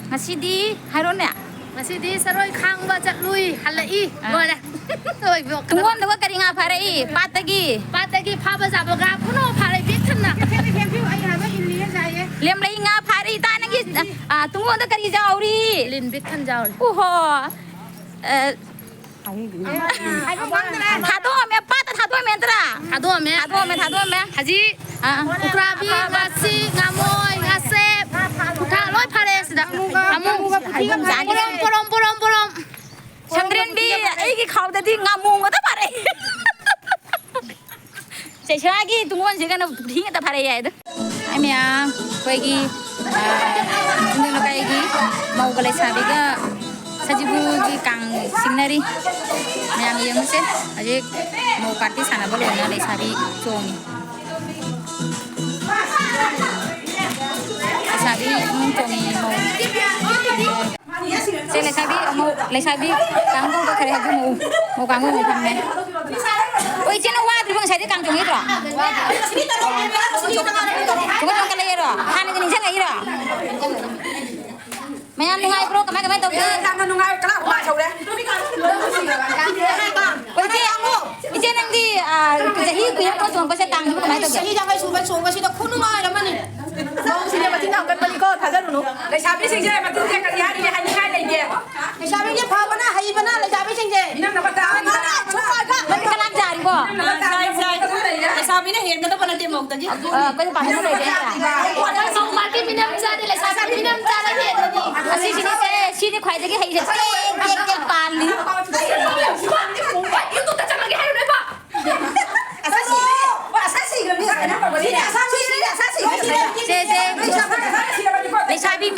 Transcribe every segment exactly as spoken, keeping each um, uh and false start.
ꯉꯁꯤꯗꯤ ꯍꯥꯏꯔꯣꯅꯦ꯫ ꯉꯁꯤꯗꯤ ꯁꯔꯣꯏ ꯈꯥꯡꯕ ꯆꯠꯂꯨꯏ, ꯍꯜꯂꯛꯏ꯫ ꯑꯥ꯫ ꯂꯣꯏꯔꯦ꯫ ꯂꯣꯏꯕ꯫ ꯇꯨꯡꯒꯣꯟꯗꯒ ꯀꯔꯤ ꯉꯥ ꯐꯥꯔꯛꯏ? ꯄꯥꯠꯇꯒꯤ꯫ ꯄꯥꯠꯇꯒꯤ ꯐꯥꯕ ꯆꯥꯕ ꯉꯥ ꯄꯨꯝꯅꯃꯛ ꯐꯥꯔꯛꯏ, ꯄꯤꯛ ꯊꯟꯅ꯫ ꯂꯦꯝꯂꯩ ꯉꯥ ꯐꯥꯔꯛꯏ꯫ ꯇꯥ ꯅꯪꯒꯤ, ꯑ, ꯇꯨꯡꯒꯣꯟꯗ ꯀꯔꯤ ꯌꯥꯎꯔꯤ? ꯂꯤꯟ ꯄꯤꯛ ꯊꯟ ꯌꯥꯎꯔꯤ꯫ ꯎꯍꯣ꯫ ꯑ, ꯊꯥꯗꯣꯛꯑꯝꯃꯦ, ꯄꯥꯠꯇ ꯊꯥꯗꯣꯛꯑꯝꯃꯦ ꯅꯠꯇ꯭ꯔꯥ? ꯊꯥꯗꯣꯛꯑꯝꯃꯦ꯫ ꯊꯥꯗꯣꯛꯑꯝꯃꯦ, ꯊꯥꯗꯣꯛꯑꯝꯃꯦ꯫ ꯍꯧꯖꯤꯛ ꯑꯥ꯫ ꯎꯀ꯭ꯔꯥꯕꯤ, ꯉꯥꯁꯤ, ꯉꯥꯃꯣꯏ, ꯉꯥꯁꯦꯞ, ꯎꯊꯥ ꯂꯣꯏ ꯐꯥꯔꯛꯑꯦ ꯁꯤꯗ꯫ ꯉꯥꯃꯨ, ꯉꯥꯃꯨ, ꯄꯣꯔꯣꯝ, ꯄꯣꯔꯣꯝ, ꯄꯣꯔꯣꯝ, ꯄꯣꯔꯣꯝ꯫ ꯁꯪꯗ꯭ꯔꯦꯟꯕꯤ, ꯑꯩꯒꯤ ꯈꯥꯎꯗꯗꯤ ꯉꯥꯃꯨ ꯉꯥꯛꯇ ꯐꯥꯔꯛꯑꯦ꯫ ꯆꯩꯁ꯭ꯔꯥꯒꯤ ꯇꯨꯡꯒꯣꯟꯁꯦ ꯀꯩꯅꯣ ꯄꯨꯈ꯭ꯔꯤ ꯉꯥꯛꯇ ꯐꯥꯔꯛꯑꯦ ꯍꯥꯏꯗꯣ꯫ ꯑꯩ ꯃꯌꯥꯝ ꯑꯩꯈꯣꯏꯒꯤ, ꯑ, ꯆꯤꯡꯗꯣꯟ ꯂꯩꯀꯥꯏꯒꯤ ꯃꯧꯒ ꯂꯩꯁꯥꯕꯤꯒ ꯁꯖꯤꯕꯨꯒꯤ ꯀꯥꯡ ꯆꯤꯡꯅꯔꯤ꯫ ꯃꯌꯥꯝ ꯌꯦꯡꯉꯨꯁꯦ꯫ ꯍꯧꯖꯤꯛ ꯃꯧ ꯄꯥꯔꯇꯤ ꯁꯥꯟꯅꯕ ꯂꯣꯏꯅ ꯂꯩꯁꯥꯕꯤ ꯆꯣꯡꯉꯤ꯫ ꯂꯩꯁꯥꯕꯤ ꯑꯃꯨꯛ ꯆꯣꯡꯉꯤ ꯃꯧ꯫ ꯁꯦ, ꯂꯩꯁꯥꯕꯤ ꯑꯃꯨꯛ, ꯂꯩꯁꯥꯕꯤ ꯀꯥꯡꯕꯨ ꯈꯔ ꯍꯧꯖꯤꯛ ꯃꯧ, ꯃꯧ ꯀꯥꯡꯕꯨ ꯑꯃꯨꯛ ꯐꯝꯃꯦ꯫ ꯑꯣ, ꯏꯆꯦ, ꯅꯪ ꯋꯥꯗ꯭ꯔꯤꯕꯣ? ꯉꯁꯥꯏꯗꯤ ꯀꯥꯡ ꯆꯣꯡꯉꯛꯏꯗ꯭ꯔꯣ? ꯆꯣꯡꯉ ꯆꯣꯡꯉ ꯀꯠꯂꯛꯏꯔꯣ? ꯍꯥꯟꯅꯒꯤ ꯅꯤꯡꯁꯤꯡꯉꯛꯏꯔꯣ? ꯃꯌꯥꯝ ꯅꯨꯡꯉꯥꯏꯕ꯭ꯔꯣ? ꯀꯃꯥꯏ, ꯀꯃꯥꯏ ꯇꯧꯒꯦ? ꯑꯦ, ꯌꯥꯝꯅ ꯅꯨꯡꯉꯥꯏ꯫ ꯀꯅꯥ ꯍꯨꯃꯥꯡ ꯁꯧꯔꯦ? ꯑꯣ, ꯏꯆꯦ, ꯏꯆꯦ, ꯅꯪꯗꯤ, ꯑ, ꯆꯍꯤ ꯀꯨꯏꯔꯕ ꯆꯣꯡꯉꯛꯄꯁꯦ ꯀꯥꯡꯁꯤꯕꯨ ꯀꯃꯥꯏ ꯇꯧꯒꯦ? ꯆꯍꯤ ꯌꯥꯡꯈꯩ ꯁꯨꯕ ꯆꯣꯡꯕꯁꯤꯗ ꯈꯨꯅꯨꯡꯉꯥꯏ ꯑꯃꯅꯤ꯫ ꯃꯧꯁꯤꯡꯁꯦ ꯃꯆꯤꯟ ꯌꯥꯝ ꯀꯟꯕꯅꯤꯀꯣ, ꯊꯥꯖꯔꯨꯅꯨ꯫ ꯂꯩꯁꯥꯕꯤꯁꯤꯡꯁꯦ ꯃꯇꯨꯡꯁꯦ ꯀꯔꯤ ꯍꯥꯏꯔꯤꯒꯦ, ꯍꯥꯏꯅꯤꯡꯉꯥꯏ ꯂꯩꯒꯦ? ꯂꯩꯁꯥꯕꯤꯁꯦ ꯐꯕꯅ, ꯍꯩꯕꯅ, ꯂꯩꯁꯥꯕꯤꯁꯤꯡꯁꯦ꯫ ꯃꯤꯅꯝꯅꯕ ꯇꯥꯕꯅꯤ꯫ ꯅꯪꯗꯤ ꯀꯅꯥꯝ ꯌꯥꯔꯤꯕꯣ? ꯃꯤꯅꯝꯅꯕ ꯇꯥꯕꯅꯤ꯫ ꯂꯩꯁꯥꯕꯤꯅ ꯍꯦꯟꯒꯗꯕ ꯅꯠꯇꯦ ꯃꯧꯗꯒꯤ꯫ ꯑ, ꯑꯩꯈꯣꯏꯁꯨ ꯄꯥꯝꯖꯕ ꯂꯩꯔꯦ ꯅꯠꯇ꯭ꯔꯥ? ꯃꯧ ꯄꯥꯔꯇꯤ ꯃꯤꯅꯝ ꯆꯥꯗꯦ, ꯂꯩꯁꯥꯕꯤ ꯃꯤꯅꯝ ꯆꯥꯗꯦ꯫ ꯑꯁꯤꯁꯤꯅꯤꯁꯦ, ꯁꯤꯅꯤ ꯈ꯭ꯋꯥꯏꯗꯒꯤ ꯍꯩꯁꯦ꯫ ꯇꯦꯛ, ꯇꯦꯛ, ꯇꯦꯛ ꯄꯥꯜꯂꯤ꯫ ꯁꯦ, ꯁꯦ꯫ ꯂꯩꯁꯥꯕꯤ,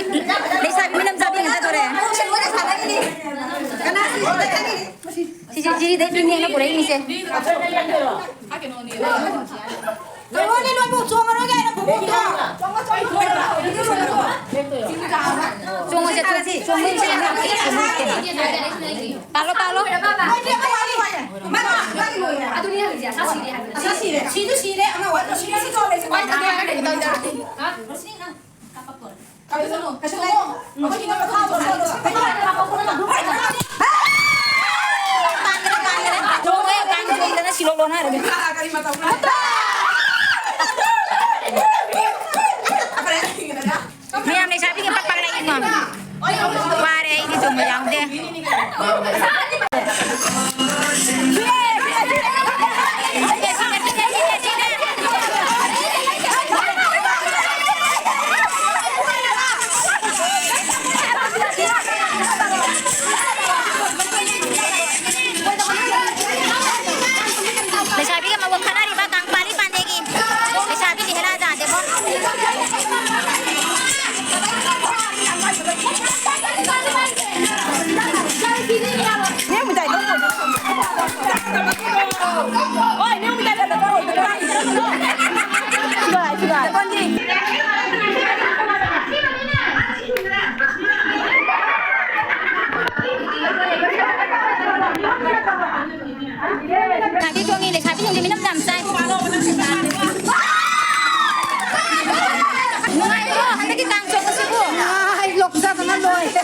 ꯂꯩꯁꯥꯕꯤ ꯃꯤꯅꯝ ꯆꯥꯕꯤ ꯉꯥꯛꯇ ꯇꯧꯔꯦ꯫ ꯁꯤ, ꯁꯤ, ꯁꯤꯗꯩ ꯃꯤ ꯅꯦꯛꯅ ꯄꯨꯔꯛꯏꯅꯤꯁꯦ꯫ ꯀꯩꯅꯣꯅꯦ ꯅꯣꯏꯕꯨ ꯆꯣꯡꯉꯔꯣꯏ ꯀꯥꯏꯅ ꯐꯨꯕꯤꯗ꯭ꯔꯣ? ꯆꯣꯡꯉꯁꯦ, ꯆꯣꯡꯉꯁꯦ, ꯆꯣꯡꯉꯁꯦ꯫ ꯇꯥꯜꯂꯣ, ꯇꯥꯜꯂꯣ꯫ ꯑꯗꯨꯅꯤ ꯍꯧꯖꯤꯛ ꯑꯁꯥ ꯁꯤꯔꯦ ꯍꯥꯏꯕ꯫ ꯑꯁꯥ ꯁꯤꯔꯦ꯫ ꯁꯤꯁꯨ ꯁꯤꯔꯦ, ꯑꯃ ꯋꯥꯠꯂꯤ꯫ ꯁꯤꯔꯦ, ꯁꯤ ꯆꯣꯡꯉꯦ, ꯁꯤ ꯋꯥꯠꯂꯤ꯫ ꯀꯩꯁꯨ ꯇꯧꯗꯦ꯫ ꯀꯩꯁꯨ ꯇꯧꯗꯦ꯫ ꯄꯥꯟꯒꯔꯦ, ꯄꯥꯟꯒꯔꯦ꯫ ꯆꯣꯡꯉꯦ, ꯀꯥꯡ ꯆꯣꯡꯗꯅ ꯁꯤꯂꯣꯛ ꯂꯣꯟꯅꯔꯒꯦ꯫ ꯃꯌꯥꯝ ꯂꯩꯁꯥꯕꯤꯒ ꯄꯛ ꯄꯛ ꯂꯩ ꯏꯉꯣ꯫ ꯋꯥꯔꯦ, ꯑꯩꯗꯤ ꯆꯣꯡꯕ ꯌꯥꯎꯗꯦ꯫ ꯂꯩꯁꯥꯕꯤꯒ ꯃꯧꯒ ꯈꯠꯅꯔꯤꯕ ꯀꯪꯄꯥꯜꯂꯤ ꯄꯥꯟꯗꯦꯒꯤ꯫ ꯂꯩꯁꯥꯕꯤꯒꯤ ꯍꯦꯔꯥ ꯖꯥꯗꯦꯕꯣ꯫ ꯂꯩꯁꯥꯕꯤ ꯆꯣꯡꯉꯤ, ꯂꯩꯁꯥꯕꯤꯁꯤꯡꯁꯦ ꯃꯤꯅꯝ ꯌꯥꯝ ꯆꯥꯏ꯫ ꯅꯨꯡꯉꯥꯏꯕ꯭ꯔꯣ ꯍꯟꯗꯛꯀꯤ ꯀꯥꯡ ꯆꯣꯡꯕꯁꯤꯕꯨ? ꯑꯩ ꯂꯣꯛꯆꯕꯅ ꯂꯣꯏꯔꯦ꯫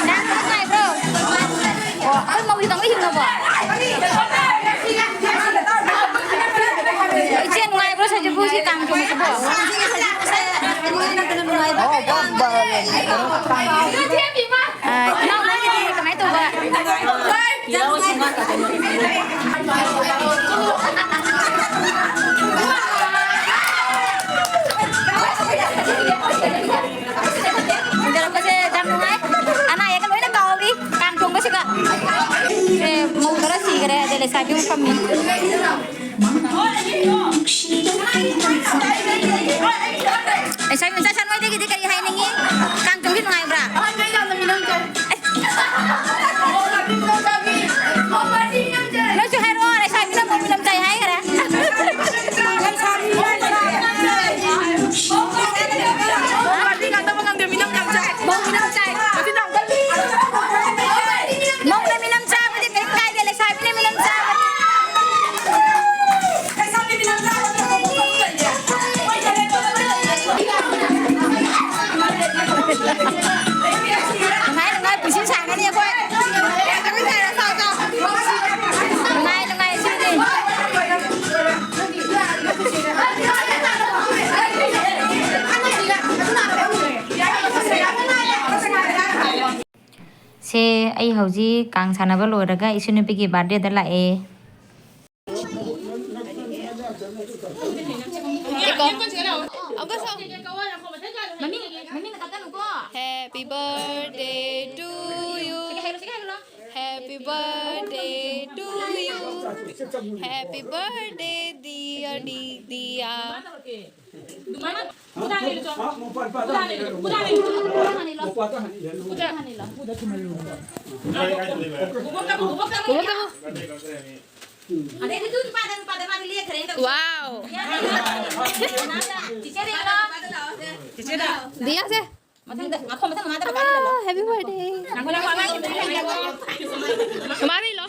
ꯀꯥꯡ ꯅꯨꯡꯉꯥꯏꯕ꯭ꯔꯣ? ꯑꯣ, ꯑꯩꯈꯣꯏ ꯃꯧꯁꯤ ꯇꯪꯈꯥꯏ ꯍꯤꯡꯉꯕꯣ? ꯏꯆꯦ, ꯅꯨꯡꯉꯥꯏꯕ꯭ꯔꯣ ꯁꯖꯤꯕꯨꯒꯤ ꯀꯥꯡ ꯆꯣꯡꯕꯁꯤꯕꯣ? ꯑ, ꯏꯅꯥꯎ, ꯅꯪꯒꯤꯗꯤ ꯀꯃꯥꯏꯅ ꯇꯧꯕ? ꯎꯅꯔꯛꯄꯁꯦ ꯌꯥꯝ ꯅꯨꯡꯉꯥꯏ꯫ ꯑꯅꯥ ꯑꯌꯦꯛꯀ ꯂꯣꯏꯅ ꯀꯥꯎꯔꯤ ꯀꯥꯡ ꯆꯣꯡꯕꯁꯤꯒ꯫ ꯁꯦ, ꯃꯧ ꯈꯔ ꯁꯤꯈꯔꯦ, ꯑꯗꯩ ꯂꯩꯁꯥꯕꯤ ꯑꯃ ꯐꯝꯃꯤ꯫ ꯂꯩꯁꯥꯕꯤ ꯃꯆꯥ ꯁꯥ ꯅꯣꯏꯗꯒꯤꯗꯤ ꯀꯔꯤ ꯍꯥꯏꯅꯤꯡꯉꯤ? ꯀꯥꯡ ꯆꯣꯡꯕꯤ ꯅꯨꯡꯉꯥꯏꯕ꯭ꯔꯥ? ꯅꯣꯏꯁꯨ ꯍꯥꯏꯔꯛꯑꯣ, ꯂꯩꯁꯥꯕꯤꯅ ꯃꯧ ꯃꯤꯅꯝ ꯆꯥꯏ ꯍꯥꯏꯈꯔꯦ꯫ ꯂꯩꯁꯥꯕꯤ ꯃꯤꯅꯝ ꯆꯥꯏ꯫ ꯃꯧ ꯃꯤꯅꯝ ꯆꯥꯏ꯫ ꯃꯧ ꯃꯤꯅꯝ ꯆꯥꯏ꯫ ꯃꯧꯅ ꯃꯤꯅꯝ ꯆꯥꯕꯗꯤ ꯀꯔꯤꯝ ꯀꯥꯏꯗꯦ, ꯂꯩꯁꯥꯕꯤꯅ ꯃꯤꯅꯝ ꯆꯥꯕꯗꯤ꯫ ꯑꯩ ꯍꯧꯖꯤꯛ ꯀꯥꯡ ꯁꯥꯟꯅꯕ ꯂꯣꯏꯔꯒ ꯏꯆꯟꯅꯨꯄꯤꯒꯤ ꯕꯥꯔꯗꯦꯗ ꯂꯥꯛꯑꯦ꯫ देखो, अब कैसा? मम्मी, मम्मी ने कहा तुमको। Happy birthday to you. Happy birthday to you. Happy birthday, dear Didiya. Wow. Diya se. Ah, happy birthday. Mami lo.